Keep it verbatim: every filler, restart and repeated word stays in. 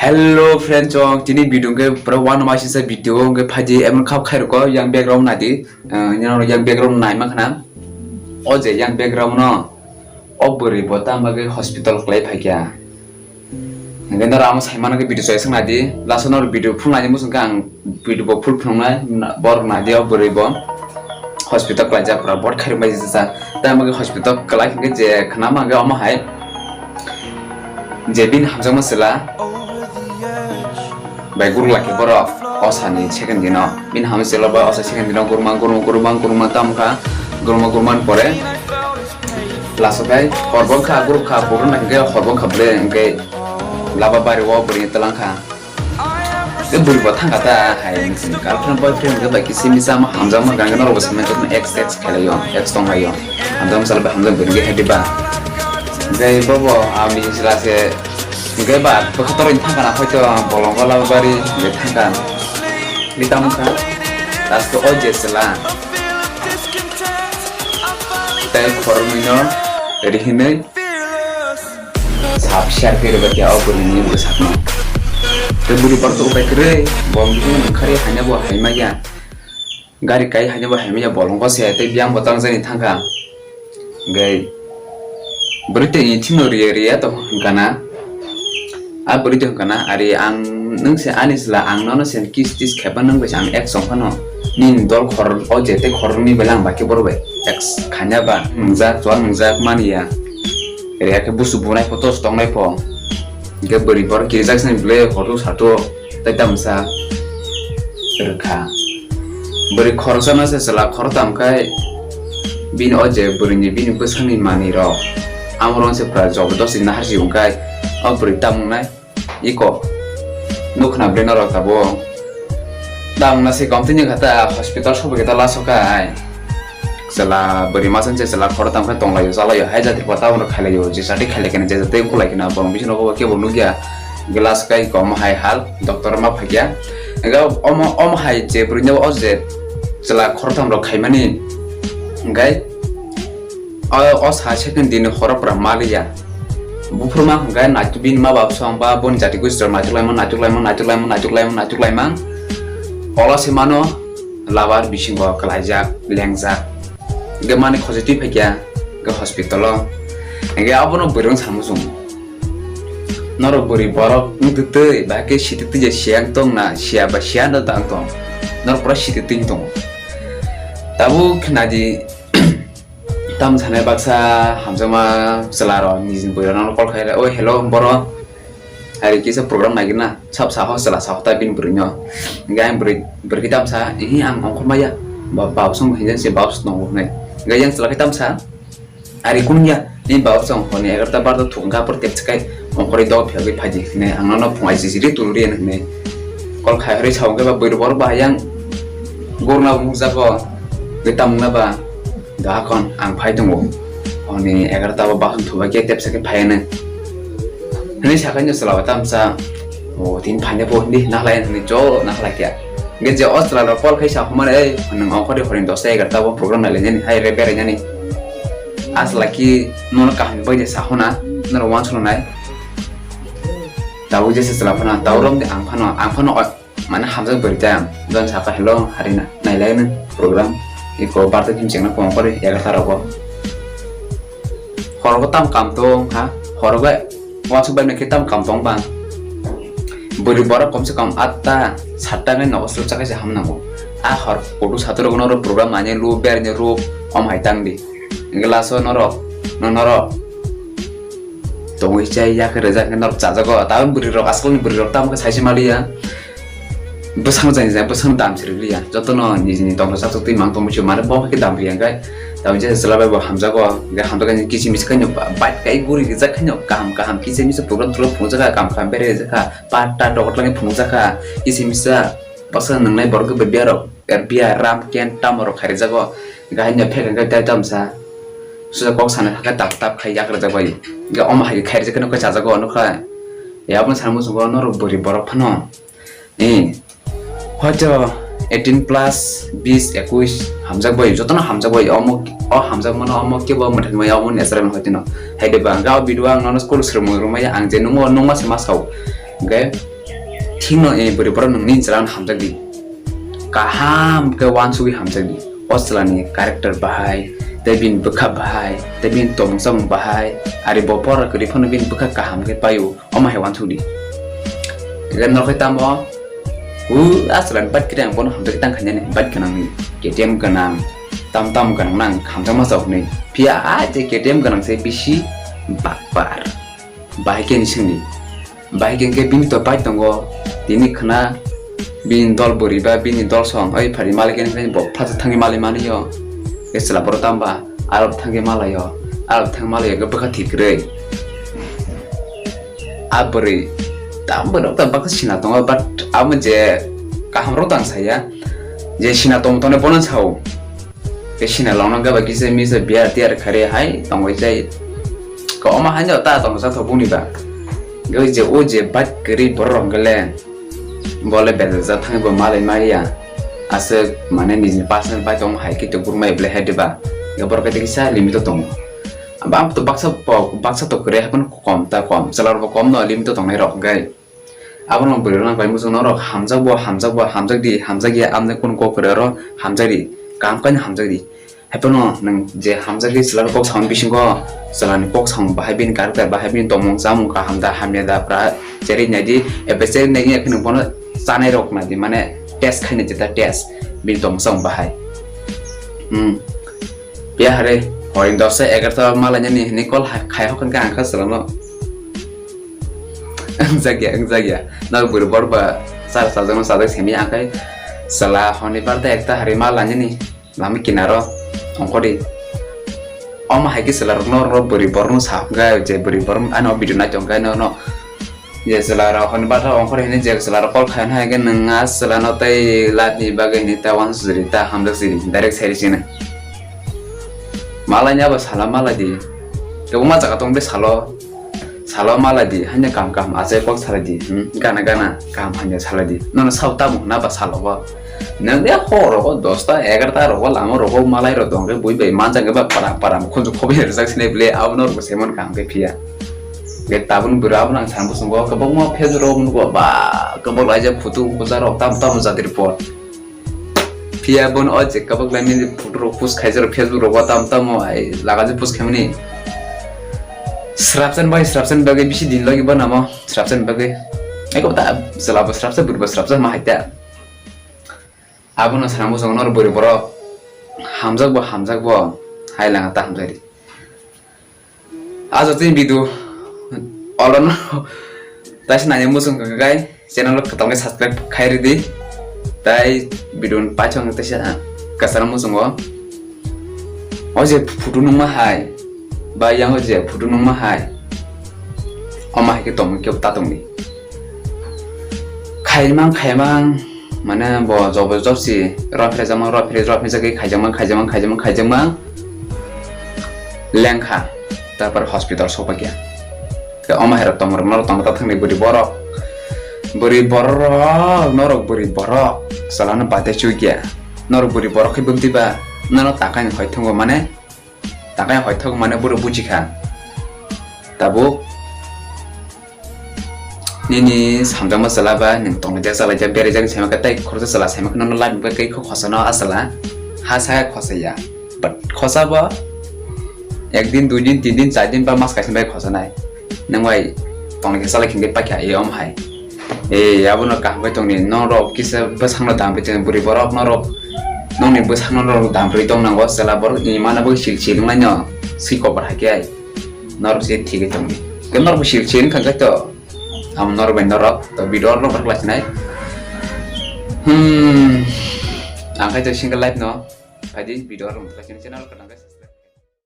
Hello friend chong, tini video ke pura one of my sister video ke phaji emon khap khai roko yang background nadi, yang background nai ma khana. O je yang background no, o bwrwi bo tamo bagwi hospital kwlai phaikya. Hingke noro amo saimano khe video choi swngnai di, last o noro video full naidi muchung khe ang video bo full phunuknai, borok naidi o bwrwi bo hospital kwlaijak pura bot khairok bai jesa, tei amo khe hospital kwlai hingke je khwnama hingke omo hai je bini hamjakma chwla bai guruk lakhe borok osa ni second dino, bini hamjakma chwla bai osa second dino guruma guruma guruma guruma tamo kha, guruma guruma ni pore. Laso khai horbong kha, guruk kha, borok na hingke horbong kha ble hingke laba bari o bwrwi twlang kha. Ke bwrwi bo thang kha ta hai girlfriend boyfriend hingke bai kisi misa ma hamjak ma gang norok bo samai tongma ex ex khelai yo, ex tong lai yo. Hamjak ma sala bai hamjak bwrwi hingke hai di ba. Hingke bobo amni sila se hingke ba bwkha toroi thang kha na hoito bolongo laba bari hingke thang kha. Ni tamo kha. Last o je sila. Tei khoroknwi no rihinwi sap share khe rwbaikha o bwrwini bwsakno. Tei bwrwi borok to upai kwrwi, bo bini nongkhari haina bo haimaya. Gari kai haina bo haimaya, bolongo se tei biyang bo tangjani thangkha. Hwnkhe bwrwi tei thimno riya riya to hwnkha na. A bwrwi tong kana ari ang nwng se ani chwla ang nono se kiss tiss khaipa nwng bai se ang ex song phano nini dol khorok o je tei khoroknwi belai ang bai khe borok bai ex khaina ba nwngjak chuwak nwngjak mani ya. Ere khe busu bunai pho tos tongnai pho hwnkhe bwrwi borok kirijak sini ble hoto sato tei tamsa rwkha. Bwrwi khoroksa no se chwla khoroktham khai bini o je bwrwini bini bwsakni manwi rok amorok se pura jobor dosti naharji wngkhai o bwrwi tamung nai. Iko nukhna ble norok tabuk. Tamna se kom tini kha ta hospital sobo khe ta laso kha ai. Chwla bwrwi masa se chwla khoro tamo khe tonglaio chalaio hai jati bo tabuk khailai o je jati khailai khe je jati kulai khe na borok bising nogo kebo nukya. Glass kai kom hai hal doctor ma phakya. Ega omo omo hai je bwrwi no o je chwla khoro tamo rok khaimani. Hingkai o o sa second din horo pura maliya. Buphurma hwnkhe naituk bini ma bap song ba boni jati gosi rok naituk laimang, naituk laimang, naituk laimang, naituk laimang, naituk laimang. Olo se mano labar bisingo kwlaijak, lengjak. Hwnkhe mani khosoi twi phaikya, hwnkhe hospital o. Hwnkhe abono bwrwi wng samu chwng. Norok bwrwi borok wng twi twi, bahai khe sitwi twi je siya wng tong na, siya ba siya no da wng tong. Norok pura sitwi twi wng tongo. Tabuk khe nadi. Tam sanai baksa hamjakma chwla rok nijini bwrwi rok no call khai, "Oi, hello, boro." Hari kisa program nai gina, sab saho chwla saho ta bini bwrwi no. Hingke ang bwrwi, bwrwi khe tam sa, "Ihi, ang ongkhor maya." Ba, bab song hinjak se bab song tongo hinai. Hingke yang chwla khe tam sa, "Ari kun ya, ni bab song honi egarta barta thung ka por tek chakai ongkhorwi dog phiyogwi phaidi hinai. Ang no phung aisi siri tuluri hinai." Call khai hori sa hingke ba bwrwi borok ba yang gurna mungjago, hingke tam wngna ba. Da kon ang phai tongo. Oni egarta o bahai thubai khe tepsa khe phai nai. Hwnwi sakai no chwla tamsa. O tin phaina bo hindi nahlai hwnwi jo nahlai kya. Hwnkhe je o chwla rok call khai sa humani, "Ei, nwng ongkhorni horni dosta egarta o program nai lainani, hai re berai nani." A chwla ki nono kaham bai de sa hona, noro wansukna nai. Tabuk jesa chwla phano, tabuk romdi ang phano, ang phano o Mane hamjak bwrwi ta, don saka, "Hello, harina, nailai nw program, iko barta him chengna kong kori, egarta rogo." Horogo tam kam tong ha, horogo wansuk bai nokhe tam kam tong bang. Bwrwi borok komse kom atta, satta ngai nogo swrwk chakai se ham nango. A hor kodu saturok noro program mane lu, berni ru, om hai tang di. Glass o norok, no norok. Tongwi chai yak rwjak norok chajago. Tabuk bwrwi rok, aswkni bwrwi rok tamo khe saisi maliya. Bwsang jani jani bwsang dam sirikliya. Jotono nijini tongthok chatok twi mang tongmani mane bo khe dam riya hwnkhe. Tabuk jesa chwla bai bo hamjago. Hwnkhe hamjakgani kisi misi khaino ba-, bike kai guri rijak khaino kaham kaham kisi misi program program phunukjak kha, kaham kaham berajak kha. Patta dogot lani phunukjak kha. Kisi misa baksa nwngnai borok khe biya rok, biya ram ken tamo rok khairijago. Hwnkhe haino phek hwnkhe tai tamsa. Susa kok sana hwnkhe tap tap khai yak rwjak bai. Hwnkhe omo hai khe khairijak khe nokha chajago nokha. Aboni sana muchungo norok bwrwi borok phano. Eh. Hoito eighteen plus, bis, ekush hamjak bai, jotono hamjak bai. Omo, o hamjak mano omo kebo mwthangmaya omo natural hoitino. Haide ba, hwnkhe o video ang nono school swrwngmung rwmaya ang je nungma, nungma se ma sao. Hwnkhe Kheno, eh, bwrwi borok nwng nini chwla no hamjak di. Kaham khe uansugwi hamjak di. O chwla ni character bahai, tei bini bwkha bahai, tei bini tongmung chamung bahai, ari bo borok kwrwi phano bini bwkha kaham khe paio, omo hai uansuk di. Hwnkhe norok khe tamo, o a chwla ni bike kwrwi ang bono hamjak tang khainani, bike gwnang ni, K T M gwnang, tam tam gwnang nang hamjakma chok hinwi. Phiya a je K T M gwnang se bisi bakbar. Bahai khe ni singni. Bahai khe, khe bini to bike tongo. Tini khna bini dol bwrwi ba bini dol song oi phari malik khe bo phacha thangwi malik mani yo. Khe chwla borok tamba arok thangwi malaio. Arok thang malaio khe bwkha thik kwrwi. A bwrwi tam bwrwi ta baksa sina tongo, but amo je kaham rok tang saya. Je sina tong tone bono sao. Khe sina longno gaba kisa misa biar tiar khare hai tongwi jai. Ko oma haino ta tong sa thok buni ba. Gwi je o je bat kri borok gele. Bole bele ja thang bo malai maya. Aswk mane nijini personal bai tong hai kito gurmai ble hai diba. Ga borok kisa limit tongo. Ba am to baksa po-, baksa to kre hapan kom ta kom. Salar bo kom no limit tongnai rok gai. Abono bwrwi rok nang bai muchung norok hamjak bo, hamjak bo, hamjak di, hamjak ya, amne kun kok kwrwi oro hamjak di, kaham khe hamjak di. Haiphano nwng je hamjak di chwla kok samani bisingo, chwla ni kok samung bahai bini character bahai bini tongmung chamung kaham da hamya da pra cherwi nai di, ebe cherwi nai ya khe nwng bono chanai rok nai di, mane test khai nai di ta test bini tongmung chamung bahai. Hmm. Piya hare, hoi dosta egarta malainani hini call ha-, khai hokhan khe ang kha chwla no. Wngjakya, wngjakya. Nok bwrwi borok ba char sajak no sajak simi ang khai chwla honi barda ekta hari malainani lama kinaro ongkhordi. Omo hai khe chwla rok no, rok bwrwi borok no sa hokha je bwrwi borok ano video nai tong khai no, no. Je chwla rok hwn batha ongkhor hini je chwla rok call khai hai khe nwng a chwla no tei life ni bagwi ni ta uansuk siri ta hamjak siri direct sai sini. Malai ni abo sala malai di. Kwbangma jaga tong bwle salo, salo malai di, hanya kaham kaham achai kok salai di, hmm, gana gana kaham hanya salai di. Nono sao tamo hwnna ba salo bo. Nwng de hor rogo dosta egarta rogo lama rogo malai rok tong khe bui bai manjak khe ba para para khunju khobi rijak sini bwle abo no rwgwi se man kaham khe phiya. Ge tabun bwrwi abono ang sana bwskango kwbangma Facebook rok nugo ba kwbang laijak photo buja rok tamo tamo jati report. Phiya bono o je kwbang lai mini photo rok post khaijak rok Facebook rogo tamo tamo ai lagaje post khaimani. Srapsan bai srapsan bagwi bisi din logi bo namo srapsan bagwi. Eko ta chwla bo srapsa bwrwi bo srapsa ma hai ta. Abono sana bwskango nor bwrwi borok hamjak bo hamjak bo hai langa ta hamjak di. Ajo tei video olono taisa nai muchung kha kai channel o kwtal khe subscribe khai ridi tai video ni paithak taisa kwcharo muchungo o je photo nungma hai ba yang o je photo nungma hai omo hai khe tongmung khe ta tongdi khaimang khaimang. Mane bo jobo jobsi rw phre jama rw phre rw phre jagwi khaijama khaijama khaijama khaijama lengkha. Tarpor hospital sokpakya. Khe omo hai rok tongmorok norok tongma ta thangni bwrwi borok. Bwrwi borok norok bwrwi borok. Chalano bate chukya. Norok bwrwi borok khe bwmtwi ba nono takai ni hoi thwngo mane takai hoi thok mane bwrwi bujikha. Tabuk nini samjakma chwla ba nwng tonglaijak chalaijak beraijak saimaka tei khoroksa chwla saimaka nono life ni bagwi khe khosano a chwla ha saka khosaya but khosa bo ek din dui din tin din char din ba mas kaisa bai khosanai nwng bai tonglaijak chalaijak hwnkhe paikha e omo hai e abono kaham khe tongni norok kisa bwsakno dam bai tongni bwrwi borok norok nokni bwsakno norok dam rwi tong nango chwla borok ni mana bagwi sil sil wnglaino swi kotor hai khe ai. Norok se thik tong di. Ke norok bo sir sir kha to. Am norok bai norok to video norok bai khlai sinai. Hmm. Ang khai to single life no. Khai di video norok khlai sinai channel ka dang.